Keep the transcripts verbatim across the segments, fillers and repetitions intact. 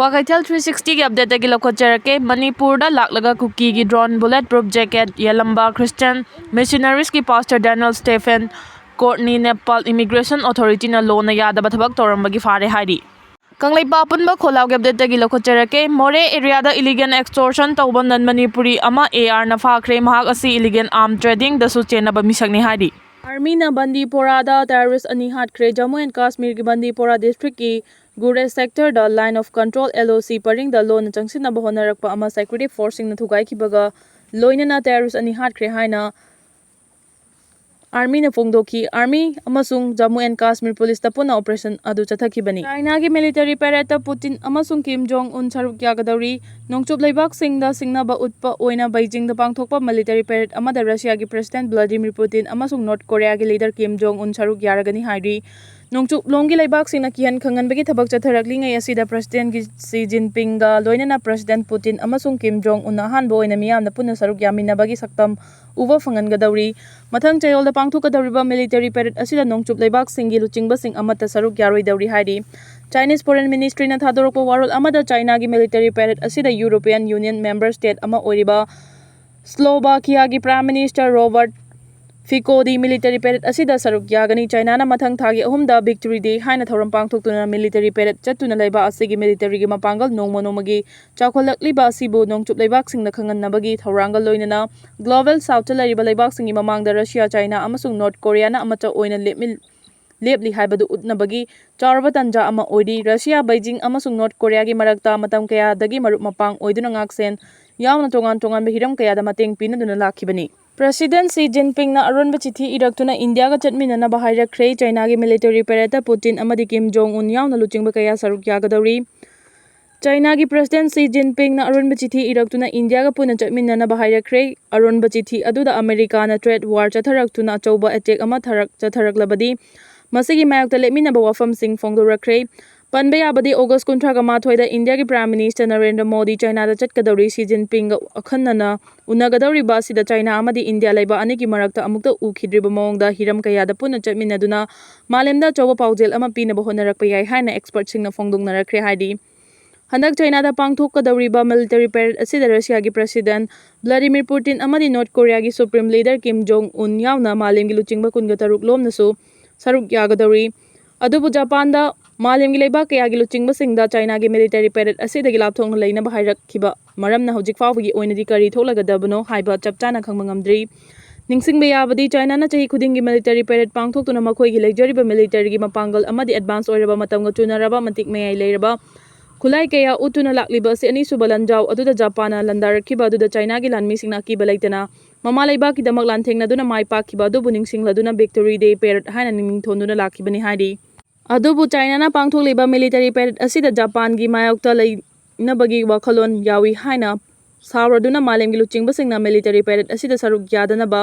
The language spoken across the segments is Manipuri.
ꯀ꯭ꯋꯥꯀꯩꯊꯦꯜ three sixtyꯒꯤ updateꯇꯒꯤ ꯂꯧꯈꯠꯆꯔꯛꯀꯦ꯫ ꯃꯅꯤꯄꯨꯔꯗ ꯂꯥꯛꯂꯒ ꯀꯨꯀꯤꯒꯤ drone bullet proof jacket ꯌꯦꯜꯂꯝꯕ Christian missionaryꯁꯀꯤ pastor Daniel Stephen Courtney Nepal immigration authorityꯅ ꯂꯣꯅ ꯌꯥꯗꯕ ꯊꯕꯛ ꯇꯧꯔꯝꯕꯒꯤ ꯐꯥꯔꯦ ꯍꯥꯏꯔꯤ꯫ ꯀꯪꯂꯩꯄꯥꯛ ꯑꯄꯨꯟꯕ ꯈꯣꯜꯂꯥꯎꯒꯤ updateꯇꯒꯤ ꯂꯧꯈꯠꯆꯔꯛꯀꯦ꯫ ꯃꯣꯔꯦ areaꯗ illegal extortion ꯇꯧꯕ non Manipuri ꯑꯃ ARꯅ ꯐꯥꯈ꯭ꯔꯦ꯫ ꯃꯍꯥꯛ ꯑꯁꯤ illegal arm tradingꯗꯁꯨ ꯆꯦꯟꯅꯕ ꯃꯤꯁꯛꯅꯤ ꯍꯥꯏꯔꯤ꯫ Armyꯅ ꯕꯟꯗꯤꯄꯣꯔꯥꯗ terrorist ꯑꯅꯤ ꯍꯥꯠꯈ꯭ꯔꯦ꯫ Jammu and Kashmirꯒꯤ ꯕꯟꯗꯤꯄꯣꯔꯥ districtꯀꯤ ꯒꯨꯔꯦꯖ sectorꯗ Line of Control, LOC, ꯄꯔꯤꯡꯗ ꯂꯣꯟꯅ ꯆꯪꯁꯤꯟꯅꯕ ꯍꯣꯠꯅꯔꯛꯄ ꯑꯃ security forceꯁꯤꯡꯅ ꯊꯨꯒꯥꯏꯈꯤꯕꯒ ꯂꯣꯏꯅꯅ terrorist ꯑꯅꯤ ꯍꯥꯠꯈ꯭ꯔꯦ ꯍꯥꯏꯅ Armyꯅ ꯐꯣꯡꯗꯣꯛꯈꯤ꯫ Army ꯑꯃꯁꯨꯡ Jammu and Kashmir Policeꯇ ꯄꯨꯟꯅ operation ꯑꯗꯨ ꯆꯠꯊꯈꯤꯕꯅꯤ꯫ Chinaꯒꯤ military paradeꯇ Putin ꯑꯃꯁꯨꯡ Kim Jong Un ꯁꯔꯨꯛ ꯌꯥꯒꯗꯧꯔꯤ꯫ ꯅꯣꯡꯆꯨꯞ ꯂꯩꯕꯥꯛꯁꯤꯡꯗ ꯁꯤꯡꯅꯕ ꯎꯠꯄ ꯑꯣꯏꯅ Beijingꯗ ꯄꯥꯡꯊꯣꯛꯄ military parade ꯑꯃꯗ Russiaꯒꯤ President Vladimir Putin ꯑꯃꯁꯨꯡ North Koreaꯒꯤ leader Kim Jong Un ꯁꯔꯨꯛ ꯌꯥꯔꯒꯅꯤ ꯍꯥꯏꯔꯤ꯫ ꯅꯣꯡꯆꯨꯞꯂꯣꯝꯒꯤ ꯂꯩꯕꯥꯛꯁꯤꯡꯅ ꯀꯤꯍꯟ ꯈꯪꯍꯟꯕꯒꯤ ꯊꯕꯛ ꯆꯠꯊꯔꯛꯂꯤꯉꯩ ꯑꯁꯤꯗ Presidentꯒꯤ Xi Jinpingꯒ ꯂꯣꯏꯅꯅ President Putin ꯑꯃꯁꯨꯡ Kim Jong Un ꯑꯍꯥꯟꯕ ꯑꯣꯏꯅ ꯃꯤꯌꯥꯝꯅ ꯄꯨꯟꯅ ꯁꯔꯨꯛ ꯌꯥꯃꯤꯟꯅꯕꯒꯤ ꯁꯛꯇꯝ ꯎꯕ ꯐꯪꯍꯟꯒꯗꯧꯔꯤ꯫ ꯃꯊꯪ ꯆꯌꯣꯜꯗ ꯄꯥꯡꯊꯣꯛꯀꯗꯧꯔꯤꯕ military parade ꯑꯁꯤꯗ ꯅꯣꯡꯆꯨꯞ ꯂꯩꯕꯥꯛꯁꯤꯡꯒꯤ ꯂꯨꯆꯤꯡꯕꯁꯤꯡ ꯑꯃꯠꯇ ꯁꯔꯨꯛ ꯌꯥꯔꯣꯏꯗꯧꯔꯤ ꯍꯥꯏꯔꯤ꯫ Chinese Foreign Ministryꯅ ꯊꯥꯗꯣꯔꯛꯄ ꯋꯥꯔꯣꯜ ꯑꯃꯗ Chinaꯒꯤ military parade ꯑꯁꯤꯗ European Union member state ꯑꯃ ꯑꯣꯏꯔꯤꯕ Slovakiaꯒꯤ Prime Minister Robert Ficoди military parade ꯑꯁꯤꯗ ꯁꯔꯨꯛ ꯌꯥꯒꯅꯤ꯫ Chinaꯅ ꯃꯊꯪ ꯊꯥꯒꯤ ꯑꯍꯨꯝꯗ Victory Day ꯍꯥꯏꯅ ꯊꯧꯔꯝ ꯄꯥꯡꯊꯣꯛꯇꯨꯅ military parade ꯆꯠꯇꯨꯅ ꯂꯩꯕ ꯑꯁꯤꯒꯤ militaryꯒꯤ ꯃꯄꯥꯡꯒꯜ ꯅꯣꯡꯃ ꯅꯣꯡꯃꯒꯤ ꯆꯥꯎꯈꯠꯂꯛꯂꯤꯕ ꯑꯁꯤꯕꯨ ꯅꯣꯡꯆꯨꯞ ꯂꯩꯕꯥꯛꯁꯤꯡꯅ ꯈꯪꯍꯟꯅꯕꯒꯤ ꯊꯧꯔꯥꯡꯒ ꯂꯣꯏꯅꯅ Global Southꯇ ꯂꯩꯔꯤꯕ ꯂꯩꯕꯥꯛꯁꯤꯡꯒꯤ ꯃꯃꯥꯡꯗ Russia, China ꯑꯃꯁꯨꯡ North Koreaꯅ ꯑꯃꯠꯇ ꯑꯣꯏꯅ ꯂꯦꯞꯃꯤꯟ-, ꯂꯦꯞꯂꯤ ꯍꯥꯏꯕꯗꯨ ꯎꯠꯅꯕꯒꯤ ꯆꯥꯎꯔꯕ ꯇꯥꯟꯖꯥ ꯑꯃ ꯑꯣꯏꯔꯤ꯫ Russia, Beijing ꯑꯃꯁꯨꯡ North Koreaꯒꯤ ꯃꯔꯛꯇ ꯃꯇꯝ ꯀꯌꯥꯗꯒꯤ ꯃꯔꯨꯞ ꯃꯄꯥꯡ ꯑꯣꯏꯗꯨꯅ ꯉꯥꯛꯁꯦꯟ ꯌꯥꯎꯅ ꯇꯣꯉꯥꯟ ꯇꯣꯉꯥꯟꯕ ꯍꯤꯔꯝ ꯀꯌꯥꯗ ꯃꯇꯦꯡ ꯄꯤꯅꯗꯨꯅ ꯂꯥꯛꯈꯤꯕꯅꯤ꯫ President Xi Jinpingꯅ ꯑꯔꯣꯟꯕ ꯆꯤꯊꯤ ꯏꯔꯛꯇꯨꯅ ꯏꯟꯗꯤꯌꯥꯒ ꯆꯠꯃꯤꯟꯅꯅꯕ ꯍꯥꯏꯔꯛꯈ꯭ꯔꯦ꯫ Chinaꯒꯤ military paradeꯇ Putin ꯑꯃꯗꯤ Kim Jong Un ꯌꯥꯎꯅ ꯂꯨꯆꯤꯡꯕ ꯀꯌꯥ ꯁꯔꯨꯛ ꯌꯥꯒꯗꯧꯔꯤ꯫ Chinaꯒꯤ President Xi Jinpingꯅ ꯑꯔꯣꯟꯕ ꯆꯤꯊꯤ ꯏꯔꯛꯇꯨꯅ ꯏꯟꯗꯤꯌꯥꯒ ꯄꯨꯟꯅ ꯆꯠꯃꯤꯟꯅꯅꯕ ꯍꯥꯏꯔꯛꯈ꯭ꯔꯦ꯫ ꯑꯔꯣꯟꯕ ꯆꯤꯊꯤ ꯑꯗꯨꯗ ꯑꯃꯦꯔꯤꯀꯥꯅ trade war ꯆꯠꯊꯔꯛꯇꯨꯅ ꯑꯆꯧꯕ attack ꯑꯃ ꯊꯔꯛ-, ꯆꯠꯊꯔꯛꯂꯕꯗꯤ ꯃꯁꯤꯒꯤ ꯃꯥꯌꯣꯛꯇ ꯂꯦꯞꯃꯤꯟꯅꯕ ꯋꯥꯐꯝꯁꯤꯡ ꯐꯣꯡꯗꯣꯔꯛꯈ꯭ꯔꯦ꯫ ꯄꯟꯕ ꯌꯥꯕꯗꯤ August ꯀꯨꯟꯊ꯭ꯔꯥꯒ ꯃꯥꯊꯣꯏꯗ ꯏꯟꯗꯤꯌꯥꯒꯤ Prime Minister Narendra Modi Chinaꯗ ꯆꯠꯀꯗꯧꯔꯤ꯫ Xi Jinpingꯒ ꯑꯈꯟꯅꯅ ꯎꯅꯒꯗꯧꯔꯤꯕ ꯑꯁꯤꯗ China ꯑꯃꯗꯤ ꯏꯟꯗꯤꯌꯥ ꯂꯩꯕꯥꯛ ꯑꯅꯤꯒꯤ ꯃꯔꯛꯇ ꯑꯃꯨꯛꯇ ꯎꯈꯤꯗ꯭ꯔꯤꯕ ꯃꯑꯣꯡꯗ ꯍꯤꯔꯝ ꯀꯌꯥꯗ ꯄꯨꯟꯅ ꯆꯠꯃꯤꯟꯅꯗꯨꯅ ꯃꯥꯂꯦꯝꯗ ꯑꯆꯧꯕ ꯄꯥꯎꯖꯦꯜ ꯑꯃ ꯄꯤꯅꯕ ꯍꯣꯠꯅꯔꯛꯄ ꯌꯥꯏ ꯍꯥꯏꯅ expertꯁꯤꯡꯅ ꯐꯣꯡꯗꯣꯛꯅꯔꯛꯈ꯭ꯔꯦ ꯍꯥꯏꯔꯤ꯫ ꯍꯟꯗꯛ ꯆꯥꯏꯅꯥꯗ ꯄꯥꯡꯊꯣꯛꯀꯗꯧꯔꯤꯕ ꯃꯤꯂꯤꯇꯔꯤ ꯄꯦꯔꯦꯗ ꯑꯁꯤꯗ ꯔꯁꯤꯌꯥꯒꯤ ꯄ꯭ꯔꯁꯤꯗꯦꯟ ꯚ꯭ꯂꯥꯗꯤꯃꯤꯔ ꯄꯨꯇꯤꯟ ꯑꯃꯗꯤ ꯅꯣꯔꯠ ꯀꯣꯔꯤꯌꯥꯒꯤ ꯁꯨꯄ꯭ꯔꯤꯝ ꯂꯤꯗꯔ ꯀꯤꯝ ꯖꯣꯡ ꯎꯟ ꯌꯥꯎꯅ ꯃꯥꯂꯦꯝꯒꯤ ꯂꯨꯆꯤꯡꯕ ꯀꯨꯟꯒ ꯇꯔꯨꯛ ꯂꯣꯝꯅꯁꯨ ꯁꯔꯨꯛ ꯌꯥꯒꯗꯧꯔꯤ꯫ ꯑꯗꯨꯕꯨ ꯖꯄꯥꯟꯗ ꯃꯥꯂꯦꯝꯒꯤ ꯂꯩꯕꯥꯛ ꯀꯌꯥꯒꯤ ꯂꯨꯆꯤꯡꯕꯁꯤꯡꯗ ꯆꯥꯏꯅꯥꯒꯤ ꯃꯤꯂꯤꯇꯔꯤ ꯄꯦꯔꯦꯗ ꯑꯁꯤꯗꯒꯤ ꯂꯥꯞꯊꯣꯛꯅ ꯂꯩꯅꯕ ꯍꯥꯏꯔꯛꯈꯤꯕ ꯃꯔꯝꯅ ꯍꯧꯖꯤꯛ ꯐꯥꯎꯕꯒꯤ ꯑꯣꯏꯅꯗꯤ ꯀꯔꯤ ꯊꯣꯛꯂꯒꯗꯕꯅꯣ ꯍꯥꯏꯕ ꯆꯞ ꯆꯥꯅ ꯈꯪꯕ ꯉꯝꯗ꯭ꯔꯤ꯫ ꯅꯤꯡꯁꯤꯡꯕ ꯌꯥꯕꯗꯤ, ꯆꯥꯏꯅꯥꯅ ꯆꯍꯤ ꯈꯨꯗꯤꯡꯒꯤ ꯃꯤꯂꯤꯇꯔꯤ ꯄꯦꯔꯦꯗ ꯄꯥꯡꯊꯣꯛꯇꯨꯅ ꯃꯈꯣꯏꯒꯤ ꯂꯩꯖꯔꯤꯕ ꯃꯤꯂꯤꯇꯔꯤꯒꯤ ꯃꯄꯥꯡꯒꯜ ꯑꯃꯗꯤ ꯑꯦꯗꯚꯥꯟꯁ ꯑꯣꯏꯔꯕ ꯃꯇꯝꯒ ꯆꯨꯅꯔꯕ ꯃꯇꯤꯛ ꯃꯌꯥꯏ ꯂꯩꯔꯕ ꯈꯨꯠꯂꯥꯏ ꯀꯌꯥ ꯎꯠꯇꯨꯅ ꯂꯥꯛꯂꯤꯕ ꯑꯁꯤ ꯑꯅꯤꯁꯨꯕ ꯂꯥꯟꯖꯥꯎ ꯑꯗꯨꯗ ꯖꯄꯥꯟꯅ ꯂꯥꯟꯗꯥꯔꯛꯈꯤꯕ ꯑꯗꯨꯗ ꯆꯥꯏꯅꯥꯒꯤ ꯂꯥꯟꯃꯤꯁꯤꯡꯅ ꯑꯀꯤꯕ ꯂꯩꯇꯅ ꯃꯃꯥ ꯂꯩꯕꯥꯛꯀꯤꯗꯃꯛ ꯂꯥꯟꯊꯦꯡꯅꯗꯨꯅ ꯃꯥꯏ ꯄꯥꯛꯈꯤꯕ ꯑꯗꯨꯕꯨ ꯅꯤꯡꯁꯤꯡꯂꯗꯨꯅ ꯚꯤꯛꯇꯣꯔꯤ ꯗꯦ ꯄꯦꯔꯦꯗ ꯍꯥꯏꯅ ꯃꯤꯡ ꯊꯣꯟꯗꯨꯅ ꯂꯥꯛꯈꯤꯕꯅꯤ ꯍꯥꯏꯔꯤ꯫ ꯑꯗꯨꯕꯨ ꯆꯥꯏꯅꯥꯅ ꯄꯥꯡꯊꯣꯛꯂꯤꯕ ꯃꯤꯂꯤꯇꯔꯤ ꯄꯦꯔꯦꯗ ꯑꯁꯤꯗ ꯖꯄꯥꯟꯒꯤ ꯃꯥꯌꯣꯛꯇ ꯂꯩꯅꯕꯒꯤ ꯋꯥꯈꯜꯂꯣꯟ ꯌꯥꯎꯏ ꯍꯥꯏꯅ ꯁꯥꯎꯔꯗꯨꯅ ꯃꯥꯂꯦꯝꯒꯤ ꯂꯨꯆꯤꯡꯕꯁꯤꯡꯅ ꯃꯤꯂꯤꯇꯔꯤ ꯄꯦꯔꯦꯗ ꯑꯁꯤꯗ ꯁꯔꯨꯛ ꯌꯥꯗꯅꯕ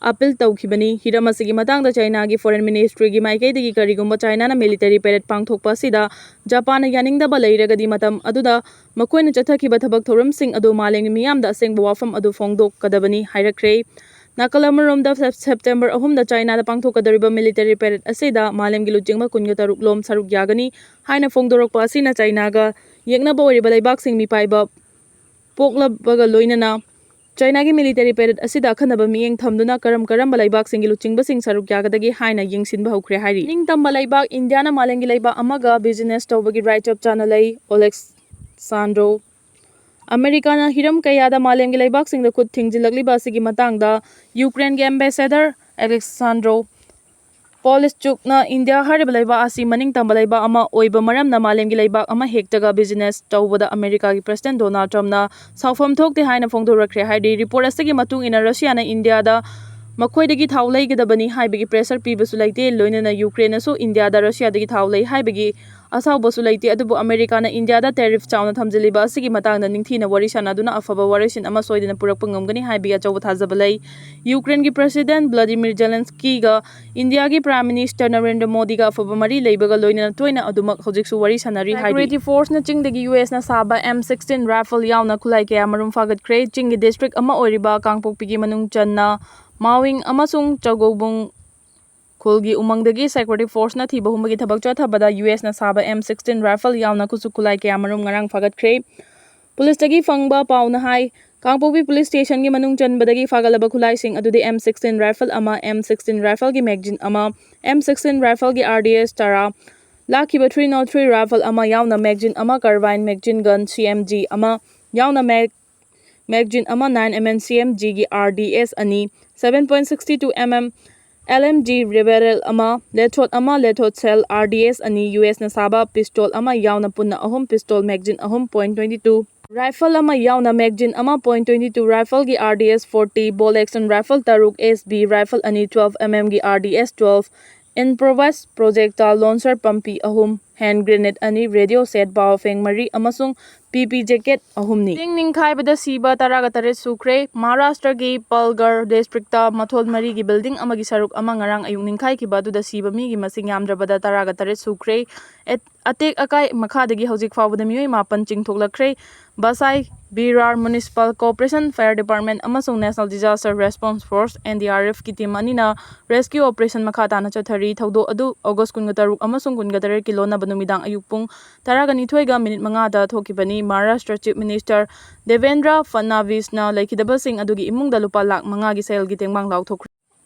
ꯑꯄꯤꯜ ꯇꯧꯈꯤꯕꯅꯤ꯫ ꯍꯤꯔꯝ ꯑꯁꯤꯒꯤ ꯃꯇꯥꯡꯗ ꯆꯥꯏꯅꯥꯒꯤ ꯐꯣꯔꯦꯟ ꯃꯤꯅꯤꯁꯇ꯭ꯔꯤꯒꯤ ꯃꯥꯏꯀꯩꯗꯒꯤ ꯀꯔꯤꯒꯨꯝꯕ ꯆꯥꯏꯅꯥꯅ ꯃꯤꯂꯤꯇꯔꯤ ꯄꯦꯔꯦꯗ ꯄꯥꯡꯊꯣꯛꯄ ꯑꯁꯤꯗ ꯖꯄꯥꯟꯅ ꯌꯥꯅꯤꯡꯗꯕ ꯂꯩꯔꯒꯗꯤ ꯃꯇꯝ ꯑꯗꯨꯗ ꯃꯈꯣꯏꯅ ꯆꯠꯊꯈꯤꯕ ꯊꯕꯛ ꯊꯧꯔꯝꯁꯤꯡ ꯑꯗꯨ ꯃꯥꯂꯦꯝꯒꯤ ꯃꯤꯌꯥꯝꯗ ꯑꯁꯦꯡꯕ ꯋꯥꯐꯝ ꯑꯗꯨ ꯐꯣꯡꯗꯣꯛꯀꯗꯕꯅꯤ ꯍꯥꯏꯔꯛꯈ꯭ꯔꯦ꯫ ꯅꯥꯀꯜ ꯑꯃꯔꯣꯝꯗ, ꯁꯦꯞ-, ꯁꯦꯞꯇꯦꯝꯕꯔ ꯑꯍꯨꯝꯗ ꯆꯥꯏꯅꯥꯗ ꯄꯥꯡꯊꯣꯛꯀꯗꯧꯔꯤꯕ ꯃꯤꯂꯤꯇꯔꯤ ꯄꯦꯔꯦꯗ ꯑꯁꯤꯗ ꯃꯥꯂꯦꯝꯒꯤ ꯂꯨꯆꯤꯡꯕ ꯀꯨꯟꯒ ꯇꯔꯨꯛ ꯂꯣꯝ ꯁꯔꯨꯛ ꯌꯥꯒꯅꯤ ꯍꯥꯏꯅ ꯐꯣꯡꯗꯣꯔꯛꯄ ꯑꯁꯤꯅ ꯆꯥꯏꯅꯥꯒ ꯌꯦꯛꯅꯕ ꯑꯣꯏꯔꯤꯕ ꯂꯩꯕꯥꯛꯁꯤꯡ ꯃꯤꯄꯥꯏꯕ ꯄꯣꯛꯂꯕꯒ ꯂꯣꯏꯅꯅ ꯆꯥꯏꯅꯥꯒꯤ ꯃꯤꯂꯤꯇꯔꯤ ꯄꯦꯔꯦꯗ ꯑꯁꯤꯗ ꯑꯈꯟꯅꯕ ꯃꯤꯠꯌꯦꯡ ꯊꯝꯗꯨꯅ ꯀꯔꯝ ꯀꯔꯝꯕ ꯂꯩꯕꯥꯛꯁꯤꯡꯒꯤ ꯂꯨꯆꯤꯡꯕꯁꯤꯡ ꯁꯔꯨꯛ ꯌꯥꯒꯗꯒꯦ ꯍꯥꯏꯅ ꯌꯦꯡꯁꯤꯟꯕ ꯍꯧꯈ꯭ꯔꯦ ꯍꯥꯏꯔꯤ꯫ ꯅꯤꯡꯇꯝꯕ ꯂꯩꯕꯥꯛ ꯏꯟꯗꯤꯌꯥꯅ ꯃꯥꯂꯦꯝꯒꯤ ꯂꯩꯕꯥꯛ ꯑꯃꯒ ꯕꯤꯖꯤꯅꯦꯁ ꯇꯧꯕꯒꯤ ꯔꯥꯏꯠ ꯆꯞ ꯆꯥꯅ ꯂꯩ, ꯑꯣꯂꯦꯛꯁꯥꯟꯗ꯭ꯔꯣ꯫ ꯑꯃꯦꯔꯤꯀꯥꯅ ꯍꯤꯔꯝ ꯀꯌꯥꯗ ꯃꯥꯂꯦꯝꯒꯤ ꯂꯩꯕꯥꯛꯁꯤꯡꯗ ꯈꯨꯠ ꯊꯤꯡꯖꯤꯜꯂꯛꯂꯤꯕ ꯑꯁꯤꯒꯤ ꯃꯇꯥꯡꯗ ꯌꯨꯀ꯭ꯔꯦꯟꯒꯤ ꯑꯦꯝꯕꯦꯁꯦꯗꯔ ꯑꯂꯦꯛꯁꯥꯟꯗ꯭ꯔꯣ ꯄꯣꯂꯤꯁꯆꯨꯛꯅ ꯏꯟꯗꯤꯌꯥ ꯍꯥꯏꯔꯤꯕ ꯂꯩꯕꯥꯛ ꯑꯁꯤ ꯃꯅꯤꯡ ꯇꯝꯕ ꯂꯩꯕꯥꯛ ꯑꯃ ꯑꯣꯏꯕ ꯃꯔꯝꯅ ꯃꯥꯂꯦꯝꯒꯤ ꯂꯩꯕꯥꯛ ꯑꯃ ꯍꯦꯛꯇꯒ ꯕꯤꯖꯤꯅꯦꯁ ꯇꯧꯕꯗ ꯑꯃꯦꯔꯤꯀꯥꯒꯤ ꯄ꯭ꯔꯁꯤꯗꯦꯟ ꯗꯣꯅꯥꯜꯗ ꯇ꯭ꯔꯝꯞꯅ ꯁꯥꯎꯐꯝ ꯊꯣꯛꯇꯦ ꯍꯥꯏꯅ ꯐꯣꯡꯗꯣꯔꯛꯈ꯭ꯔꯦ ꯍꯥꯏꯔꯤ꯫ ꯔꯤꯄꯣꯔꯠ ꯑꯁꯤꯒꯤ ꯃꯇꯨꯡ ꯏꯟꯅ ꯔꯁꯤꯌꯥꯅ ꯏꯟꯗꯤꯌꯥꯗ ꯃꯈꯣꯏꯗꯒꯤ ꯊꯥꯎ ꯂꯩꯒꯗꯕꯅꯤ ꯍꯥꯏꯕꯒꯤ ꯄ꯭ꯔꯦꯁꯔ ꯄꯤꯕꯁꯨ ꯂꯩꯇꯦ, ꯂꯣꯏꯅꯅ ꯌꯨꯀ꯭ꯔꯦꯟꯅꯁꯨ ꯏꯟꯗꯤꯌꯥꯗ ꯔꯁꯤꯌꯥꯗꯒꯤ ꯊꯥꯎ ꯂꯩ ꯍꯥꯏꯕꯒꯤ ꯑꯁꯥꯎꯕꯁꯨ ꯂꯩꯇꯦ꯫ ꯑꯗꯨꯕꯨ ꯑꯃꯦꯔꯤꯀꯥꯅ ꯏꯟꯗꯤꯌꯥꯗ ꯇꯦꯔꯤꯐ ꯆꯥꯎꯅ ꯊꯝꯖꯤꯜꯂꯤꯕ ꯑꯁꯤꯒꯤ ꯃꯇꯥꯡꯗ ꯅꯤꯡꯊꯤꯅ ꯋꯥꯔꯤ ꯁꯥꯟꯅꯗꯨꯅ ꯑꯐꯕ ꯋꯥꯔꯣꯏꯁꯤꯟ ꯑꯃ ꯁꯣꯏꯗꯅ ꯄꯨꯔꯛꯄ ꯉꯝꯒꯅꯤ ꯍꯥꯏꯕꯒꯤ ꯑꯆꯧꯕ ꯊꯥꯖꯕ ꯂꯩ꯫ ꯌꯨꯀ꯭ꯔꯦꯟꯒꯤ ꯄ꯭ꯔꯁꯤꯗꯦꯟ ꯚ꯭ꯂꯥꯗꯤꯃꯤꯔ ꯖꯦꯂꯦꯟꯁꯀꯤꯒ ꯏꯟꯗꯤꯌꯥꯒꯤ ꯄ꯭ꯔꯥꯏꯝ ꯃꯤꯅꯤꯁꯇꯔ ꯅꯔꯦꯟꯗ꯭ꯔ ꯃꯣꯗꯤꯒ ꯑꯐꯕ ꯃꯔꯤ ꯂꯩꯕꯒ ꯂꯣꯏꯅꯅ ꯇꯣꯏꯅ ꯑꯗꯨꯃꯛ ꯍꯧꯖꯤꯛꯁꯨ ꯋꯥꯔꯤ ꯁꯥꯟꯅꯔꯤ ꯍꯥꯏꯔꯤ꯫ ꯁꯦꯀ꯭ꯌꯨꯔꯤꯇꯤ ꯐꯣꯔꯁꯅ ꯆꯤꯡꯗꯒꯤ ꯌꯨ ꯑꯦꯁꯅ ꯁꯥꯕ ꯑꯦꯝ ꯁꯤꯛꯁꯇꯤꯟ ꯔꯥꯏꯐꯜ ꯌꯥꯎꯅ ꯈꯨꯠꯂꯥꯏ ꯀꯌꯥ ꯃꯔꯨꯝ ꯐꯥꯒꯠꯈ꯭ꯔꯦ꯫ ꯆꯤꯡꯒꯤ ꯗꯤꯁꯇ꯭ꯔꯤꯛ ꯑꯃ ꯑꯣꯏꯔꯤꯕ ꯀꯥꯡꯄꯣꯛꯄꯤꯒꯤ ꯃꯅꯨꯡ ꯆꯟꯅ ꯃꯥꯋꯤꯡ ꯑꯃꯁꯨꯡ ꯆꯒꯣꯕꯨꯡ ꯈꯨꯜꯒꯤ ꯎꯃꯪꯗꯒꯤ security forceꯅ ꯊꯤꯕ ꯍꯨꯝꯕꯒꯤ ꯊꯕꯛ ꯆꯠꯊꯕꯗ ꯌꯨ ꯑꯦꯁꯅ ꯁꯥꯕ ꯑꯦꯝ ꯁꯤꯛꯁꯇꯤꯟ rifle ꯌꯥꯎꯅ ꯈꯨꯠꯁꯨ ꯈꯨꯠꯂꯥꯏ ꯀꯌꯥꯃꯔꯨꯝ ꯉꯔꯥꯡ ꯐꯥꯒꯠꯈ꯭ꯔꯦ꯫ ꯄꯨꯂꯤꯁꯇꯒꯤ ꯐꯪꯕ ꯄꯥꯎꯅ ꯍꯥꯏ, ꯀꯥꯡꯄꯣꯛꯄꯤ ꯄꯨꯂꯤꯁ ꯁ꯭ꯇꯦꯁꯟꯒꯤ ꯃꯅꯨꯡ ꯆꯟꯕꯗꯒꯤ ꯐꯥꯒꯠꯂꯕ ꯈꯨꯠꯂꯥꯏꯁꯤꯡ ꯑꯗꯨꯗꯤ ꯑꯦꯝ ꯁꯤꯛꯁꯇꯤꯟ rifle ꯑꯃ, ꯑꯦꯝ ꯁꯤꯛꯁꯇꯤꯟ rifleꯒꯤ magazine ꯑꯃ, ꯑꯦꯝ ꯁꯤꯛꯁꯇꯤꯟ rifleꯒꯤ R D S ꯇꯔꯥ, ꯂꯥꯛꯈꯤꯕ three nought three rifle ꯑꯃ ꯌꯥꯎꯅ magazine ꯑꯃ, carbine machine gun C M G ꯑꯃ ꯌꯥꯎꯅ mag-, magazine ꯑꯃ, nine M M C M Gꯒꯤ R D S ꯑꯅꯤ, seven point six two M M L M G barrel ꯑꯃ, ꯂꯦꯊꯣꯠ ꯑꯃ, ꯂꯦꯊꯣꯠ shell R D S ꯑꯅꯤ, ꯌꯨ ꯑꯦꯁꯅ ꯁꯥꯕ pistol ꯑꯃ ꯌꯥꯎꯅ ꯄꯨꯟꯅ ꯑꯍꯨꯝ, pistol magazine ꯑꯍꯨꯝ point twenty two, rifle ꯑꯃ ꯌꯥꯎꯅ magazine ꯑꯃ point twenty two rifleꯒꯤ R D S forty, bolt action rifle ꯇꯔꯨꯛ, S B rifle ꯑꯅꯤ, twelve M M ꯒꯤ R D S twelve, improvised projectile launcher ꯄꯝꯄꯤ ꯑꯍꯨꯝ, hand grenade ꯑꯅꯤ, radio set, Baofeng ꯃꯔꯤ ꯑꯃꯁꯨꯡ P P jacket ꯑꯍꯨꯝꯅꯤ꯫ ꯆꯤꯡ ꯅꯤꯡꯈꯥꯏꯕꯗ ꯁꯤꯕ ꯇꯔꯥꯒ ꯇꯔꯦꯠ ꯁꯨꯈ꯭ꯔꯦ꯫ ꯃꯍꯥꯔꯥꯁꯇ꯭ꯔꯒꯤ ꯄꯜꯒꯔ districtꯇ ꯃꯊꯣꯜ ꯃꯔꯤꯒꯤ building ꯑꯃꯒꯤ ꯁꯔꯨꯛ ꯑꯃ ꯉꯔꯥꯡ ꯑꯌꯨꯛ ꯅꯤꯡꯈꯥꯏꯈꯤꯕ ꯑꯗꯨꯗ ꯁꯤꯕ ꯃꯤꯒꯤ ꯃꯁꯤꯡ ꯌꯥꯝꯗ꯭ꯔꯕꯗ ꯇꯔꯥꯒ ꯇꯔꯦꯠ ꯁꯨꯈ꯭ꯔꯦ꯫ ꯑꯦꯠ-, ꯑꯇꯦꯛ ꯑꯀꯥꯏ ꯃꯈꯥꯗꯒꯤ ꯍꯧꯖꯤꯛ ꯐꯥꯎꯕꯗ ꯃꯤꯑꯣꯏ ꯃꯥꯄꯟ ꯆꯤꯡꯊꯣꯛꯂꯛꯈ꯭ꯔꯦ꯫ ꯕꯁꯥꯏ, ꯕꯤꯔꯥꯔ Municipal Corporation, Fire Department ꯑꯃꯁꯨꯡ National Disaster Response Force, N D R Fꯀꯤ team ꯑꯅꯤꯅ rescue operation ꯃꯈꯥ ꯇꯥꯅ ꯆꯠꯊꯔꯤ꯫ ꯊꯧꯗꯣꯛ ꯑꯗꯨ August ꯀꯨꯟꯒ ꯇꯔꯨꯛ ꯑꯃꯁꯨꯡ ꯀꯨꯟꯒ ꯇꯔꯦꯠꯀꯤ ꯂꯣꯟꯅꯕ ꯅꯨꯃꯤꯗꯥꯡ ꯑꯌꯨꯛ ꯄꯨꯡ ꯇꯔꯥꯒ ꯅꯤꯊꯣꯏꯒ minute ꯃꯉꯥꯗ ꯊꯣꯛꯈꯤꯕꯅꯤ꯫ ꯃꯍꯥꯔꯥꯁꯇ꯭ꯔ Chief Minister ꯗꯦꯕꯦꯟꯗ꯭ꯔ ꯐꯠꯅꯥꯕꯤꯁꯅ ꯂꯩꯈꯤꯗꯕꯁꯤꯡ ꯑꯗꯨꯒꯤ ꯏꯃꯨꯡꯗ ꯂꯨꯄꯥ ꯂꯥꯈ ꯃꯉꯥꯒꯤ ꯁꯦꯜꯒꯤ ꯇꯦꯡꯕꯥꯡ ꯂꯥꯎꯊꯣꯛꯈ꯭ꯔꯦ꯫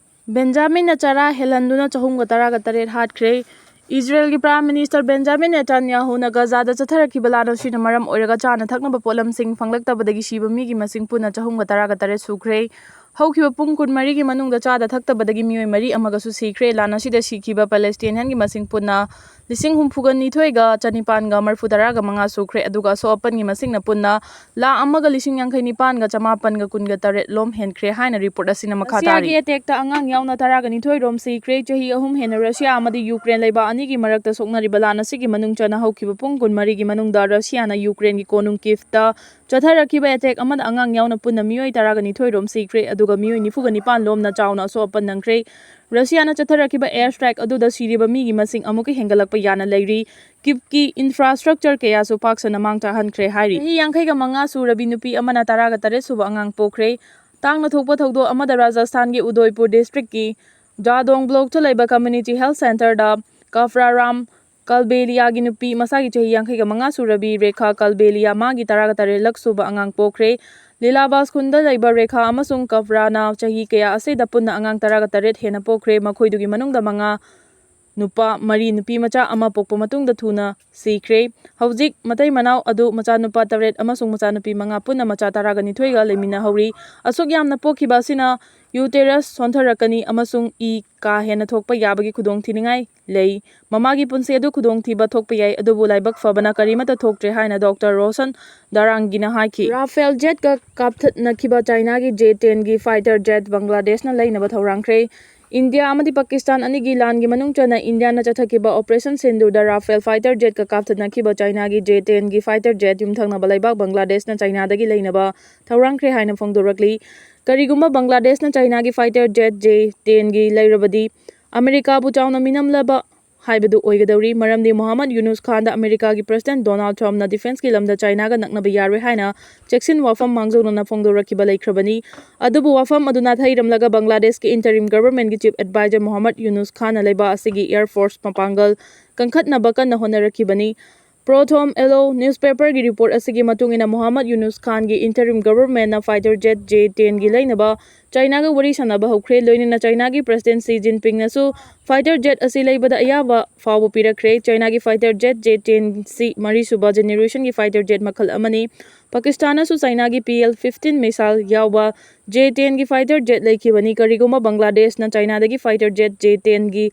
ꯕꯦꯟꯖꯥꯃꯤꯟꯅ ꯆꯔꯥ ꯍꯦꯜꯍꯟꯗꯨꯅ ꯆꯍꯨꯝꯒ ꯇꯔꯥꯒ ꯇꯔꯦꯠ ꯍꯥꯠꯈ꯭ꯔꯦ꯫ ꯏꯖꯔꯦꯜꯒꯤ Prime Minister ꯕꯦꯟꯖꯥꯃꯤꯟ ꯅꯦꯇꯥꯟꯌꯥꯍꯨꯅ ꯒꯖꯥꯗ ꯆꯠꯊꯔꯛꯈꯤꯕ ꯂꯥꯟ ꯑꯁꯤꯅ ꯃꯔꯝ ꯑꯣꯏꯔꯒ ꯆꯥꯅ ꯊꯛꯅꯕ ꯄꯣꯠꯂꯝꯁꯤꯡ ꯐꯪꯂꯛꯇꯕꯗꯒꯤ ꯁꯤꯕ ꯃꯤꯒꯤ ꯃꯁꯤꯡ ꯄꯨꯟꯅ ꯆꯍꯨꯝꯒ ꯇꯔꯥꯒ ꯇꯔꯦꯠ ꯁꯨꯈ꯭ꯔꯦ꯫ ꯍꯧꯈꯤꯕ ꯄꯨꯡ ꯀꯨꯟꯃꯔꯤꯒꯤ ꯃꯅꯨꯡꯗ ꯆꯥꯗ ꯊꯛꯇꯕꯗꯒꯤ ꯃꯤꯑꯣꯏ ꯃꯔꯤ ꯑꯃꯒꯁꯨ ꯁꯤꯈ꯭ꯔꯦ꯫ ꯂꯥꯟ ꯑꯁꯤꯗ ꯁꯤꯈꯤꯕ Palestinianꯒꯤ ꯃꯁꯤꯡ ꯄꯨꯟꯅ ꯂꯤꯁꯤꯡ ꯍꯨꯝꯐꯨꯒ ꯅꯤꯊꯣꯏꯒ ꯆꯅꯤꯄꯥꯟꯒ ꯃꯔꯤꯐꯨ ꯇꯔꯥꯒ ꯃꯉꯥ ꯁꯨꯈ꯭ꯔꯦ, ꯑꯗꯨꯒ ꯑꯁꯣꯛ ꯑꯄꯟꯒꯤ ꯃꯁꯤꯡꯅ ꯄꯨꯟꯅ ꯂꯥꯈ ꯑꯃꯒ ꯂꯤꯁꯤꯡ ꯌꯥꯡꯈꯩ ꯅꯤꯄꯥꯟꯒ ꯆꯃꯥꯄꯟꯒ ꯀꯨꯟꯒ ꯇꯔꯦꯠ ꯂꯣꯝ ꯍꯦꯟꯈ꯭ꯔꯦ ꯍꯥꯏꯅ report ꯑꯁꯤꯅ ꯃꯈꯥ ꯇꯥꯔꯤ꯫ ꯔꯁꯤꯌꯥꯒꯤ attackꯇ ꯑꯉꯥꯡ ꯌꯥꯎꯅ ꯇꯔꯥꯒ ꯅꯤꯊꯣꯏ ꯔꯣꯝ ꯁꯤꯈ꯭ꯔꯦ꯫ ꯆꯍꯤ ꯑꯍꯨꯝ ꯍꯦꯟꯅ ꯔꯁꯤꯌꯥ ꯑꯃꯗꯤ ꯌꯨꯀ꯭ꯔꯦꯟ ꯂꯩꯕꯥꯛ ꯑꯅꯤꯒꯤ ꯃꯔꯛꯇ ꯁꯣꯛꯅꯔꯤꯕ ꯂꯥꯟ ꯑꯁꯤꯒꯤ ꯃꯅꯨꯡ ꯆꯟꯅ ꯍꯧꯈꯤꯕ ꯄꯨꯡ ꯀꯨꯟꯃꯔꯤꯒꯤ ꯃꯅꯨꯡꯗ ꯔꯁꯤꯌꯥꯅ ꯌꯨꯀ꯭ꯔꯦꯟꯒꯤ ꯀꯣꯅꯨꯡ ꯀꯤꯚꯇ ꯆꯠꯊꯔꯛꯈꯤꯕ attack ꯑꯃꯗ ꯑꯉꯥꯡ ꯌꯥꯎꯅ ꯄꯨꯟꯅ ꯃꯤꯑꯣꯏ ꯇꯔꯥꯒ ꯅꯤꯊꯣꯏ ꯔꯣꯝ ꯁꯤꯈ꯭ꯔꯦ, ꯑꯗꯨꯒ ꯃꯤꯑꯣꯏ ꯅꯤꯐꯨꯒ ꯅꯤꯄꯥꯟ ꯂꯣꯝꯅ ꯆꯥꯎꯅ ꯑꯁꯣꯛ ꯑꯄꯟ ꯅꯪꯈ꯭ꯔꯦ꯫ ꯔꯁꯤꯌꯥꯅ ꯆꯠꯊꯔꯛꯈꯤꯕ air strike ꯑꯗꯨꯗ ꯁꯤꯔꯤꯕ ꯃꯤꯒꯤ ꯃꯁꯤꯡ ꯑꯃꯨꯛꯀ ꯍꯦꯟꯒꯠꯂꯛꯄ ꯌꯥꯅ ꯂꯩꯔꯤ꯫ ꯀꯤꯚꯀꯤ infrastructure ꯀꯌꯥꯁꯨ ꯄꯥꯛ ꯁꯟꯅ ꯃꯥꯡ ꯇꯥꯛꯍꯟꯈ꯭ꯔꯦ ꯍꯥꯏꯔꯤ꯫ ꯆꯍꯤ ꯌꯥꯡꯈꯩꯒ ꯃꯉꯥ ꯁꯨꯔꯕꯤ ꯅꯨꯄꯤ ꯑꯃꯅ ꯇꯔꯥꯒ ꯇꯔꯦꯠ ꯁꯨꯕ ꯑꯉꯥꯡ ꯄꯣꯛꯈ꯭ꯔꯦ꯫ ꯇꯥꯡꯅ ꯊꯣꯛꯄ ꯊꯧꯗꯣꯛ ꯑꯃꯗ ꯔꯥꯖꯁꯊꯥꯟꯒꯤ ꯎꯗꯣꯏꯄꯨꯔ districtꯀꯤ ꯖꯥꯗꯣꯡ ꯕ꯭ꯂꯣꯛꯇ ꯂꯩꯕ ꯀꯝꯃ꯭ꯌꯨꯅꯤꯇꯤ ꯍꯦꯜꯊ ꯁꯦꯟꯇꯔꯗ ꯀꯥꯐ꯭ꯔꯥꯔꯥꯝ ꯀꯜꯕꯦꯂꯤꯌꯥꯒꯤ ꯅꯨꯄꯤ ꯃꯁꯥꯒꯤ ꯆꯍꯤ ꯌꯥꯡꯈꯩꯒ ꯃꯉꯥ ꯁꯨꯔꯕꯤ ꯔꯦꯈꯥ ꯀꯜꯕꯦꯂꯤꯌꯥ ꯃꯥꯒꯤ ꯇꯔꯥꯒ ꯇꯔꯦꯠꯂꯛ ꯁꯨꯕ ꯑꯉꯥꯡ ꯄꯣꯛꯈ꯭ꯔꯦ꯫ ꯂꯤꯂꯥꯕꯥꯁ ꯈꯨꯟꯗ ꯂꯩꯕ ꯔꯦꯈꯥ ꯑꯃꯁꯨꯡ ꯀꯥꯐ꯭ꯔꯥꯅ ꯆꯍꯤ ꯀꯌꯥ ꯑꯁꯤꯗ ꯄꯨꯟꯅ ꯑꯉꯥꯡ ꯇꯔꯥꯒ ꯇꯔꯦꯠ ꯍꯦꯟꯅ ꯄꯣꯛꯈ꯭ꯔꯦ꯫ ꯃꯈꯣꯏꯗꯨꯒꯤ ꯃꯅꯨꯡꯗ ꯃꯉꯥ ꯅꯨꯄꯥ, ꯃꯔꯤ ꯅꯨꯄꯤ ꯃꯆꯥ ꯑꯃ ꯄꯣꯛꯄ ꯃꯇꯨꯡꯗ ꯊꯨꯅ ꯁꯤꯈ꯭ꯔꯦ꯫ ꯍꯧꯖꯤꯛ ꯃꯇꯩ ꯃꯅꯥꯎ ꯑꯗꯨ ꯃꯆꯥꯅꯨꯄꯥ ꯇꯔꯦꯠ ꯑꯃꯁꯨꯡ ꯃꯆꯥꯅꯨꯄꯤ ꯃꯉꯥ, ꯄꯨꯟꯅ ꯃꯆꯥ ꯇꯔꯥꯒ ꯅꯤꯊꯣꯏꯒ ꯂꯩꯃꯤꯟꯅꯍꯧꯔꯤ꯫ ꯑꯁꯨꯛ ꯌꯥꯝꯅ ꯄꯣꯛꯈꯤꯕ ꯑꯁꯤꯅ ꯌꯨꯇꯦꯔꯁ ꯁꯣꯟꯊꯔꯛꯀꯅꯤ ꯑꯃꯁꯨꯡ ꯏ ꯀꯥ ꯍꯦꯟꯅ ꯊꯣꯛꯄ ꯌꯥꯕꯒꯤ ꯈꯨꯗꯣꯡꯊꯤꯅꯤꯡꯉꯥꯏ ꯂꯩ꯫ ꯃꯃꯥꯒꯤ ꯄꯨꯟꯁꯤ ꯑꯗꯨ ꯈꯨꯗꯣꯡꯊꯤꯕ ꯊꯣꯛꯄ ꯌꯥꯏ, ꯑꯗꯨꯕꯨ ꯂꯥꯏꯕꯛ ꯐꯕꯅ ꯀꯔꯤꯃꯠꯇ ꯊꯣꯛꯇ꯭ꯔꯦ ꯍꯥꯏꯅ ꯗꯣꯛꯇꯔ ꯔꯣꯁꯟ ꯗꯥꯔꯥꯡꯒꯤꯅ ꯍꯥꯏꯈꯤ꯫ ꯔꯥꯐꯦꯜ ꯖꯦꯠꯀ ꯀꯥꯞꯊꯠꯅꯈꯤꯕ ꯆꯥꯏꯅꯥꯒꯤ ꯖꯦ ꯇꯦꯟꯒꯤ ꯐꯥꯏꯇꯔ ꯖꯦꯠ ꯕꯪꯒ꯭ꯂꯥꯗꯦꯁꯅ ꯂꯩꯅꯕ ꯊꯧꯔꯥꯡꯈ꯭ꯔꯦ꯫ ꯏꯟꯗꯤꯌꯥ ꯑꯃꯗꯤ ꯄꯥꯀꯤꯁꯇꯥꯟ ꯑꯅꯤꯒꯤ ꯂꯥꯟꯒꯤ ꯃꯅꯨꯡ ꯆꯟꯅ ꯏꯟꯗꯤꯌꯥꯅ ꯆꯠꯊꯈꯤꯕ ꯑꯣꯄꯔꯦꯁꯟ ꯁꯤꯟꯗꯨꯔꯗ ꯔꯥꯐꯦꯜ ꯐꯥꯏꯇꯔ ꯖꯦꯠꯀ ꯀꯥꯞꯊꯠꯅꯈꯤꯕ ꯆꯥꯏꯅꯥꯒꯤ ꯖꯦ ꯇꯦꯟꯒꯤ ꯐꯥꯏꯇꯔ ꯖꯦꯠ ꯌꯨꯝꯊꯪꯅꯕ ꯂꯩꯕꯥꯛ ꯕꯪꯒ꯭ꯂꯥꯗꯦꯁꯅ ꯆꯥꯏꯅꯥꯗꯒꯤ ꯂꯩꯅꯕ ꯊꯧꯔꯥꯡꯈ꯭ꯔꯦ ꯍꯥꯏꯅ ꯐꯣꯡꯗꯣꯔꯛꯂꯤ꯫ ꯀꯔꯤꯒꯨꯝꯕ ꯕꯪꯒ꯭ꯂꯥꯗꯦꯁꯅ ꯆꯥꯏꯅꯥꯒꯤ ꯐꯥꯏꯇꯔ ꯖꯦꯠ ꯖꯦ ꯇꯦꯟꯒꯤ ꯂꯩꯔꯕꯗꯤ ꯑꯃꯦꯔꯤꯀꯥꯕꯨ ꯆꯥꯎꯅ ꯃꯤꯅꯝꯂꯕ ꯍꯥꯏꯕꯗꯨ ꯑꯣꯏꯒꯗꯧꯔꯤ, ꯃꯔꯝꯗꯤ ꯃꯣꯍꯝꯃꯗ ꯌꯨꯅꯨꯁ ꯈꯥꯟꯗ ꯑꯃꯦꯔꯤꯀꯥꯒꯤ ꯄ꯭ꯔꯦꯁꯤꯗꯦꯟꯠ ꯗꯣꯅꯥꯜꯗ ꯇ꯭ꯔꯝꯞꯅ ꯗꯤꯐꯦꯟꯁꯀꯤ ꯂꯝꯗ ꯆꯥꯏꯅꯥꯒ ꯅꯛꯅꯕ ꯌꯥꯔꯣꯏ ꯍꯥꯏꯅ ꯆꯦꯛꯁꯤꯟ ꯋꯥꯐꯝ ꯃꯥꯡꯖꯧꯅꯅ ꯐꯣꯡꯗꯣꯔꯛꯈꯤꯕ ꯂꯩꯈ꯭ꯔꯕꯅꯤ꯫ ꯑꯗꯨꯕꯨ ꯋꯥꯐꯝ ꯑꯗꯨ ꯅꯥꯊꯩꯔꯝꯂꯒ ꯕꯪꯒ꯭ꯂꯥꯗꯦꯁꯀꯤ ꯏꯟꯇꯔꯤꯝ ꯒꯚꯔꯟꯃꯦꯟꯠꯀꯤ ꯆꯤꯐ ꯑꯦꯗꯚꯥꯏꯖꯔ ꯃꯣꯍꯝꯃꯗ ꯌꯨꯅꯨꯁ ꯈꯥꯟꯅ ꯂꯩꯕꯥꯛ ꯑꯁꯤꯒꯤ ꯑꯦꯌꯔ ꯐꯣꯔꯁ ꯃꯄꯥꯡꯒꯜ ꯀꯟꯈꯠꯅꯕ ꯀꯟꯅ ꯍꯣꯠꯅꯔꯛꯈꯤꯕꯅꯤ꯫ ꯄ꯭ꯔꯣꯊꯣꯝ ꯑꯦꯂꯣ ꯅ꯭ꯌꯨꯁꯄꯦꯄꯔꯒꯤ ꯔꯤꯄꯣꯔꯠ ꯑꯁꯤꯒꯤ ꯃꯇꯨꯡ ꯏꯟꯅ ꯃꯣꯍꯝꯃꯗ ꯌꯨꯅꯨꯁ ꯈꯥꯟꯒꯤ ꯏꯟꯇꯔꯤꯝ ꯒꯚꯔꯟꯃꯦꯟꯠꯅ ꯐꯥꯏꯇꯔ ꯖꯦꯠ ꯖꯦ ꯇꯦꯟꯒꯤ ꯂꯩꯅꯕ ꯆꯥꯏꯅꯥꯒ ꯋꯥꯔꯤ ꯁꯥꯟꯅꯕ ꯍꯧꯈ꯭ꯔꯦ꯫ ꯂꯣꯏꯅꯅ ꯆꯥꯏꯅꯥꯒꯤ ꯄ꯭ꯔꯦꯁꯤꯗꯦꯟꯠ ꯁꯤ ꯖꯤꯟꯄꯤꯡꯅꯁꯨ ꯐꯥꯏꯇꯔ ꯖꯦꯠ ꯑꯁꯤ ꯂꯩꯕꯗ ꯑꯌꯥꯕ ꯐꯥꯎꯕ ꯄꯤꯔꯛꯈ꯭ꯔꯦ꯫ ꯆꯥꯏꯅꯥꯒꯤ ꯐꯥꯏꯇꯔ ꯖꯦꯠ ꯖꯦ ꯇꯦꯟ ꯁꯤ ꯃꯔꯤꯁꯨꯕ ꯖꯦꯅꯦꯔꯦꯁꯟꯒꯤ ꯐꯥꯏꯇꯔ ꯖꯦꯠ ꯃꯈꯜ ꯑꯃꯅꯤ꯫ ꯄꯥꯀꯤꯁꯇꯥꯟꯅꯁꯨ ꯆꯥꯏꯅꯥꯒꯤ ꯄꯤ ꯑꯦꯜ ꯐꯤꯐꯇꯤꯟ ꯃꯤꯁꯥꯏꯜ ꯌꯥꯎꯕ ꯖꯦ ꯇꯦꯟꯒꯤ ꯐꯥꯏꯇꯔ ꯖꯦꯠ ꯂꯩꯈꯤꯕꯅꯤ꯫ ꯀꯔꯤꯒꯨꯝꯕ ꯕꯪꯒ꯭ꯂꯥꯗꯦꯁꯅ ꯆꯥꯏꯅꯥꯗꯒꯤ ꯐꯥꯏꯇꯔ ꯖꯦꯠ ꯖꯦ ꯇꯦꯟꯒꯤ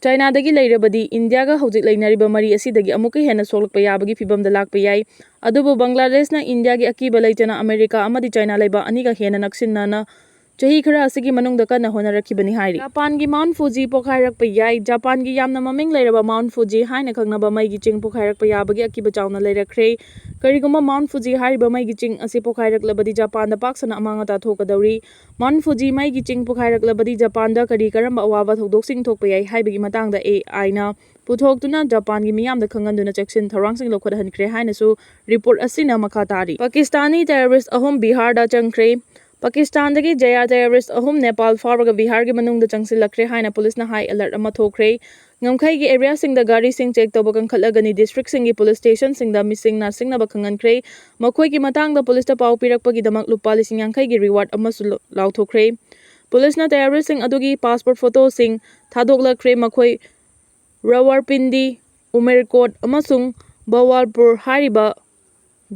ꯆꯥꯏꯅꯥꯗꯒꯤ ꯂꯩꯔꯕꯗꯤ ꯏꯟꯗꯤꯌꯥꯒ ꯍꯧꯖꯤꯛ ꯂꯩꯅꯔꯤꯕ ꯃꯔꯤ ꯑꯁꯤꯗꯒꯤ ꯑꯃꯨꯛꯀ ꯍꯦꯟꯅ ꯁꯣꯛꯂꯛꯄ ꯌꯥꯕꯒꯤ ꯐꯤꯕꯝꯗ ꯂꯥꯛꯄ ꯌꯥꯏ꯫ ꯑꯗꯨꯕꯨ ꯕꯪꯒ꯭ꯂꯥꯗꯦꯁꯅ ꯏꯟꯗꯤꯌꯥꯒꯤ ꯑꯀꯤꯕ ꯂꯩꯇꯅ ꯑꯃꯦꯔꯤꯀꯥ ꯑꯃꯗꯤ ꯆꯥꯏꯅꯥ ꯂꯩꯕꯥꯛ ꯑꯅꯤꯒ ꯍꯦꯟꯅ ꯅꯛꯁꯤꯟꯅꯅ ꯆꯍꯤ ꯈꯔ ꯑꯁꯤꯒꯤ ꯃꯅꯨꯡꯗ ꯀꯟꯅ ꯍꯣꯠꯅꯔꯛꯈꯤꯕꯅꯤ ꯍꯥꯏꯔꯤ꯫ ꯖꯄꯥꯟꯒꯤ ꯃꯥꯎꯟꯠ ꯐꯨꯖꯤ ꯄꯣꯈꯥꯏꯔꯛꯄ ꯌꯥꯏ꯫ ꯖꯄꯥꯟꯒꯤ ꯌꯥꯝꯅ ꯃꯃꯤꯡ ꯂꯩꯔꯕ ꯃꯥꯎꯟꯠ ꯐꯨꯖꯤ ꯍꯥꯏꯅ ꯈꯪꯅꯕ ꯃꯩꯒꯤ ꯆꯤꯡ ꯄꯣꯈꯥꯏꯔꯛꯄ ꯌꯥꯕꯒꯤ ꯑꯀꯤꯕ ꯆꯥꯎꯅ ꯂꯩꯔꯛꯈ꯭ꯔꯦ꯫ ꯀꯔꯤꯒꯨꯝꯕ ꯃꯥꯎꯟꯠ ꯐꯨꯖꯤ ꯍꯥꯏꯔꯤꯕ ꯃꯩꯒꯤ ꯆꯤꯡ ꯑꯁꯤ ꯄꯣꯈꯥꯏꯔꯛꯂꯕꯗꯤ ꯖꯄꯥꯟꯗ ꯄꯥꯛ ꯁꯟꯅ ꯑꯃꯥꯡ ꯑꯇꯥ ꯊꯣꯛꯀꯗꯧꯔꯤ꯫ ꯃꯥꯎꯟꯠ ꯐꯨꯖꯤ ꯃꯩꯒꯤ ꯆꯤꯡ ꯄꯣꯈꯥꯏꯔꯛꯂꯕꯗꯤ ꯖꯄꯥꯟꯗ ꯀꯔꯤ ꯀꯔꯝꯕ ꯑꯋꯥꯕ ꯊꯧꯗꯣꯛꯁꯤꯡ ꯊꯣꯛꯄ ꯌꯥꯏ ꯍꯥꯏꯕꯒꯤ ꯃꯇꯥꯡꯗ ꯑꯦ ꯑꯥꯏꯅ ꯄꯨꯊꯣꯛꯇꯨꯅ ꯖꯄꯥꯟꯒꯤ ꯃꯤꯌꯥꯝꯗ ꯈꯪꯍꯟꯗꯨꯅ ꯆꯦꯛꯁꯤꯟ ꯊꯧꯔꯥꯡꯁꯤꯡ ꯂꯧꯈꯠꯍꯟꯈ꯭ꯔꯦ ꯍꯥꯏꯅꯁꯨ ꯔꯤꯄꯣꯔꯠ ꯑꯁꯤꯅ ꯃꯈꯥ ꯇꯥꯔꯤ꯫ ꯄꯥꯀꯤꯁꯇꯥꯅꯤ ꯇꯦꯔꯣꯔꯤꯁ꯭ꯠ ꯑꯍꯨꯝ ꯕꯤꯍꯥꯔꯗ ꯆꯪꯈ꯭ꯔꯦ꯫ ꯄꯥꯀꯤꯁꯇꯥꯟꯗꯒꯤ ꯖꯦ ꯑꯥꯔ ꯇꯦꯔꯣꯔꯤꯁ ꯑꯍꯨꯝ ꯅꯦꯄꯥꯜ ꯐꯥꯎꯔꯒ ꯕꯤꯍꯥꯔꯒꯤ ꯃꯅꯨꯡꯗ ꯆꯪꯁꯤꯜꯂꯛꯈ꯭ꯔꯦ ꯍꯥꯏꯅ ꯄꯨꯂꯤꯁꯅ ꯍꯥꯏ ꯑꯦꯂꯔꯠ ꯑꯃ ꯊꯣꯛꯈ꯭ꯔꯦ꯫ ꯉꯝꯈꯩꯒꯤ ꯑꯦꯔꯤꯌꯥꯁꯤꯡꯗ ꯒꯥꯔꯤꯁꯤꯡ ꯆꯦꯛ ꯇꯧꯕ ꯀꯟꯈꯠꯂꯒꯅꯤ꯫ ꯗꯤꯁꯇ꯭ꯔꯤꯛꯁꯤꯡꯒꯤ ꯄꯨꯂꯤꯁ ꯁ꯭ꯇꯦꯁꯟꯁꯤꯡꯗ ꯃꯤꯁꯤꯡ ꯅꯥꯁꯤꯡꯅꯕ ꯈꯪꯍꯟꯈ꯭ꯔꯦ꯫ ꯃꯈꯣꯏꯒꯤ ꯃꯇꯥꯡꯗ ꯄꯨꯂꯤꯁꯇ ꯄꯥꯎ ꯄꯤꯔꯛꯄꯒꯤꯗꯃꯛ ꯂꯨꯄꯥ ꯂꯤꯁꯤꯡ ꯌꯥꯡꯈꯩꯒꯤ ꯔꯤꯋꯥꯔꯗ ꯑꯃꯁꯨ ꯂ-, ꯂꯥꯎꯊꯣꯛꯈ꯭ꯔꯦ꯫ ꯄꯨꯂꯤꯁꯅ ꯇꯦꯔꯣꯔꯤꯁꯁꯤꯡ ꯑꯗꯨꯒꯤ ꯄꯥꯁꯄꯣꯔꯠ ꯐꯣꯇꯣꯁꯤꯡ ꯊꯥꯗꯣꯛꯂꯛꯈ꯭ꯔꯦ꯫ ꯃꯈꯣꯏ ꯔꯋꯥꯔꯄꯤꯟꯗꯤ, ꯎꯃꯦꯔꯀꯣꯠ ꯑꯃꯁꯨꯡ ꯕꯋꯥꯜꯄꯨꯔ ꯍꯥꯏꯔꯤꯕ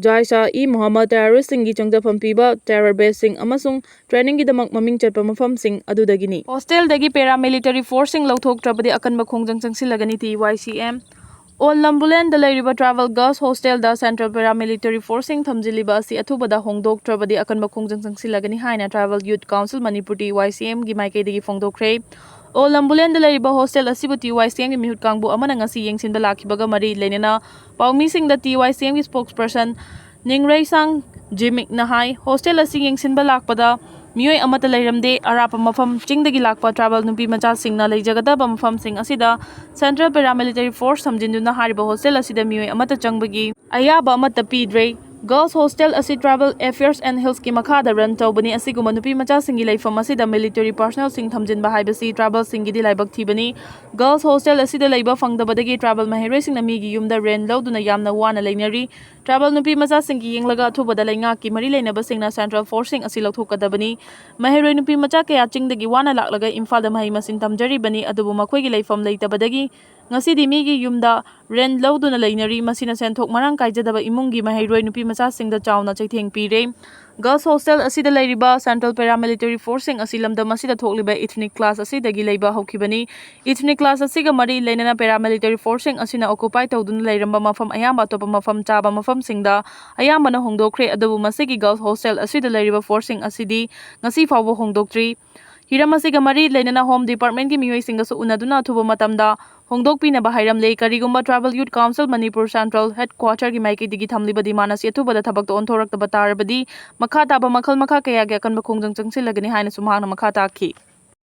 ꯖꯥꯏꯁꯥ ꯏ ꯃꯣꯍꯝꯃꯗ ꯇꯦꯔꯣꯔꯤꯁꯁꯤꯡꯒꯤ ꯆꯪꯖꯐꯝ ꯄꯤꯕ ꯇꯦꯔꯣꯔ ꯕꯦꯁꯁꯤꯡ ꯑꯃꯁꯨꯡ ꯇ꯭ꯔꯦꯅꯤꯡꯒꯤꯗꯃꯛ ꯃꯃꯤꯡ ꯆꯠꯄ ꯃꯐꯝꯁꯤꯡ ꯑꯗꯨꯗꯒꯤꯅꯤ꯫ ꯍꯣꯁꯇꯦꯜꯗꯒꯤ ꯄꯦꯔꯥꯃꯤꯂꯤꯇꯔꯤ ꯐꯣꯔꯁꯁꯤꯡ ꯂꯧꯊꯣꯛꯇ꯭ꯔꯕꯗꯤ ꯑꯀꯟꯕ ꯈꯣꯡꯖꯪ ꯆꯪꯁꯤꯜꯂꯒꯅꯤ, ꯇꯤ ꯋꯥꯏ ꯁꯤ ꯑꯦꯝ꯫ ꯑꯣꯜ ꯂꯝꯕꯨꯂꯦꯟꯗ ꯂꯩꯔꯤꯕ ꯇ꯭ꯔꯥꯏꯕꯦꯜ ꯒꯔꯜꯁ ꯍꯣꯁꯇꯦꯜꯗ ꯁꯦꯟꯇ꯭ꯔꯦꯜ ꯄꯦꯔꯥꯃꯤꯂꯤꯇꯔꯤ ꯐꯣꯔꯁꯁꯤꯡ ꯊꯝꯖꯤꯜꯂꯤꯕ ꯑꯁꯤ ꯑꯊꯨꯕꯗ ꯍꯣꯡꯗꯣꯛꯇ꯭ꯔꯕꯗꯤ ꯑꯀꯟꯕ ꯈꯣꯡꯖꯪ ꯆꯪꯁꯤꯜꯂꯒꯅꯤ ꯍꯥꯏꯅ ꯇ꯭ꯔꯥꯏꯕꯦꯜ ꯌꯨꯠ ꯀꯥꯎꯟꯁꯤꯜ ꯃꯅꯤꯄꯨꯔ, ꯇꯤ ꯋꯥꯏ ꯁꯤ ꯑꯦꯝꯒꯤ ꯃꯥꯏꯀꯩꯗꯒꯤ ꯐꯣꯡꯗꯣꯛꯈ꯭ꯔꯦ꯫ ꯑꯣꯜ ꯂꯝꯕꯨꯂꯦꯟꯗ ꯂꯩꯔꯤꯕ ꯍꯣꯁꯇꯦꯜ ꯑꯁꯤꯕꯨ ꯇꯤ ꯋꯥꯏ ꯁꯤ ꯑꯦꯝꯒꯤ ꯃꯤꯍꯨꯠ ꯀꯥꯡꯕꯨ ꯑꯃꯅ ꯉꯁꯤ ꯌꯦꯡꯁꯤꯟꯕ ꯂꯥꯛꯈꯤꯕꯒ ꯃꯔꯤ ꯂꯩꯅꯅ ꯄꯥꯎꯃꯤꯁꯤꯡꯗ ꯇꯤ ꯋꯥꯏ ꯁꯤ ꯑꯦꯝꯒꯤ ꯁ꯭ꯄꯣꯛꯁ ꯄꯔꯁꯟ ꯅꯤꯡꯔꯩꯁꯥꯡ ꯖꯤꯃꯤꯛꯅ ꯍꯥꯏ, ꯍꯣꯁꯇꯦꯜ ꯑꯁꯤ ꯌꯦꯡꯁꯤꯟꯕ ꯂꯥꯛꯄꯗ ꯃꯤꯑꯣꯏ ꯑꯃꯠꯇ ꯂꯩꯔꯝꯗꯦ꯫ ꯑꯔꯥꯞꯄ ꯃꯐꯝ ꯆꯤꯡꯗꯒꯤ ꯂꯥꯛꯄ ꯇ꯭ꯔꯥꯏꯕꯦꯜ ꯅꯨꯄꯤ ꯃꯆꯥꯁꯤꯡꯅ ꯂꯩꯖꯒꯗꯕ ꯃꯐꯝꯁꯤꯡ ꯑꯁꯤꯗ ꯁꯦꯟꯇ꯭ꯔꯦꯜ ꯄꯦꯔꯥꯃꯤꯂꯤꯇꯔꯤ ꯐꯣꯔꯁ ꯊꯝꯖꯤꯟꯗꯨꯅ ꯍꯥꯏꯔꯤꯕ ꯍꯣꯁꯇꯦꯜ ꯑꯁꯤꯗ ꯃꯤꯑꯣꯏ ꯑꯃꯠꯇ ꯆꯪꯕꯒꯤ ꯑꯌꯥꯕ ꯑꯃꯠꯇ ꯄꯤꯗ꯭ꯔꯦ꯫ ꯒꯔꯜꯁ ꯍꯣꯁꯇꯦꯜ ꯑꯁꯤ ꯇ꯭ꯔꯥꯏꯕꯦꯜ ꯑꯦꯐꯤꯌꯔꯁ ꯑꯦꯟ ꯍꯤꯜꯁꯀꯤ ꯃꯈꯥꯗ ꯔꯟ ꯇꯧꯕꯅꯤ꯫ ꯑꯁꯤꯒꯨꯝꯕ ꯅꯨꯄꯤ ꯃꯆꯥꯁꯤꯡꯒꯤ ꯂꯩꯐꯝ ꯑꯁꯤꯗ ꯃꯤꯂꯤꯇꯔꯤ ꯄꯥꯔꯁꯅꯦꯜꯁꯤꯡ ꯊꯝꯖꯤꯟꯕ ꯍꯥꯏꯕꯁꯤ ꯇ꯭ꯔꯥꯏꯕꯦꯜꯁꯤꯡꯒꯤꯗꯤ ꯂꯥꯏꯕꯛ ꯊꯤꯕꯅꯤ꯫ ꯒꯔꯜꯁ ꯍꯣꯁꯇꯦꯜ ꯑꯁꯤꯗ ꯂꯩꯕ ꯐꯪꯗꯕꯗꯒꯤ ꯇ꯭ꯔꯥꯏꯕꯦꯜ ꯃꯍꯩꯔꯣꯏꯁꯤꯡꯅ ꯃꯤꯒꯤ ꯌꯨꯝꯗ ꯔꯦꯟ ꯂꯧꯗꯨꯅ ꯌꯥꯝꯅ ꯋꯥꯅ ꯂꯩꯅꯔꯤ꯫ ꯇ꯭ꯔꯥꯏꯕꯦꯜ ꯅꯨꯄꯤ ꯃꯆꯥꯁꯤꯡꯒꯤ ꯌꯦꯡꯂꯒ ꯑꯊꯨꯕꯗ ꯂꯩꯉꯥꯛꯀꯤ ꯃꯔꯤ ꯂꯩꯅꯕꯁꯤꯡꯅ ꯁꯦꯟꯇ꯭ꯔꯦꯜ ꯐꯣꯔꯁꯁꯤꯡ ꯑꯁꯤ ꯂꯧꯊꯣꯛꯀꯗꯕꯅꯤ꯫ ꯃꯍꯩꯔꯣꯏ ꯅꯨꯄꯤ ꯃꯆꯥ ꯀꯌꯥ ꯆꯤꯡꯗꯒꯤ ꯋꯥꯅ ꯂꯥꯛꯂꯒ ꯏꯝꯐꯥꯜꯗ ꯃꯍꯩ ꯃꯁꯤꯡ ꯇꯝꯖꯔꯤꯕꯅꯤ, ꯑꯗꯨꯕꯨ ꯃꯈꯣꯏꯒꯤ ꯂꯩꯐꯝ ꯂꯩꯇꯕꯗꯒꯤ ꯉꯁꯤꯗꯤ ꯃꯤꯒꯤ ꯌꯨꯝꯗ ꯔꯦꯟ ꯂꯧꯗꯨꯅ ꯂꯩꯅꯔꯤ꯫ ꯃꯁꯤꯅ ꯁꯦꯟꯊꯣꯛ ꯃꯔꯥꯡ ꯀꯥꯏꯖꯗꯕ ꯏꯃꯨꯡꯒꯤ ꯃꯍꯩꯔꯣꯏ ꯅꯨꯄꯤ ꯃꯆꯥꯁꯤꯡꯗ ꯆꯥꯎꯅ ꯆꯩꯊꯦꯡ ꯄꯤꯔꯦ꯫ ꯒꯔꯜꯁ ꯍꯣꯁꯇꯦꯜ ꯑꯁꯤꯗ ꯂꯩꯔꯤꯕ ꯁꯦꯟꯇ꯭ꯔꯦꯜ ꯄꯦꯔꯥꯃꯤꯂꯤꯇꯔꯤ ꯐꯣꯔꯁꯁꯤꯡ ꯑꯁꯤ ꯂꯝꯗꯝ ꯑꯁꯤꯗ ꯊꯣꯛꯂꯤꯕ ꯏꯊꯅꯤꯛ ꯀ꯭ꯂꯥꯁ ꯑꯁꯤꯗꯒꯤ ꯂꯩꯕ ꯍꯧꯈꯤꯕꯅꯤ꯫ ꯏꯊꯅꯤꯛ ꯀ꯭ꯂꯥꯁ ꯑꯁꯤꯒ ꯃꯔꯤ ꯂꯩꯅꯅ ꯄꯦꯔꯥꯃꯤꯂꯤꯇꯔꯤ ꯐꯣꯔꯁꯁꯤꯡ ꯑꯁꯤꯅ ꯑꯣꯀꯨꯄꯥꯏ ꯇꯧꯗꯨꯅ ꯂꯩꯔꯝꯕ ꯃꯐꯝ ꯑꯌꯥꯝꯕ ꯑꯇꯣꯞꯄ ꯃꯐꯝ ꯆꯥꯕ ꯃꯐꯝꯁꯤꯡꯗ ꯑꯌꯥꯝꯕꯅ ꯍꯣꯡꯗꯣꯛꯈ꯭ꯔꯦ, ꯑꯗꯨꯕꯨ ꯃꯁꯤꯒꯤ ꯒꯔꯜꯁ ꯍꯣꯁꯇꯦꯜ ꯑꯁꯤꯗ ꯂꯩꯔꯤꯕ ꯐꯣꯔꯁꯁꯤꯡ ꯑꯁꯤꯗꯤ ꯉꯁꯤ ꯐꯥꯎꯕ ꯍꯣꯡꯗꯣꯛꯇ꯭ꯔꯤ꯫ ꯍꯤꯔꯝ ꯑꯁꯤꯒ ꯃꯔꯤ ꯂꯩꯅꯅ ꯍꯣꯝ ꯗꯤꯄꯥꯔꯠꯃꯦꯟꯒꯤ ꯃꯤꯑꯣꯏꯁꯤꯡꯒꯁꯨ ꯎꯅꯗꯨꯅ ꯑꯊꯨꯕ ꯃꯇꯝꯗ ꯍꯣꯡꯗꯣꯛꯄꯤꯅꯕ ꯍꯥꯏꯔꯝꯂꯦ꯫ ꯀꯔꯤꯒꯨꯝꯕ ꯇ꯭ꯔꯥꯏꯕꯦꯜ ꯌꯨꯠ ꯀꯥꯎꯟꯁꯤꯜ ꯃꯅꯤꯄꯨꯔ ꯁꯦꯟꯇ꯭ꯔꯦꯜ ꯍꯦꯗꯀ꯭ꯋꯥꯇꯔꯒꯤ ꯃꯥꯏꯀꯩꯗꯒꯤ ꯊꯝꯂꯤꯕ ꯗꯤꯃꯥꯟ ꯑꯁꯤ ꯑꯊꯨꯕꯗ ꯊꯕꯛꯇ ꯑꯣꯟꯊꯣꯔꯛꯇꯕ ꯇꯥꯔꯕꯗꯤ ꯃꯈꯥ ꯇꯥꯕ ꯃꯈꯜ ꯃꯈꯥ ꯀꯌꯥꯒꯤ ꯑꯀꯟꯕ ꯈꯣꯡꯖꯪ ꯆꯪꯁꯤꯜꯂꯒꯅꯤ ꯍꯥꯏꯅꯁꯨ ꯃꯍꯥꯛꯅ ꯃꯈꯥ ꯇꯥꯈꯤ꯫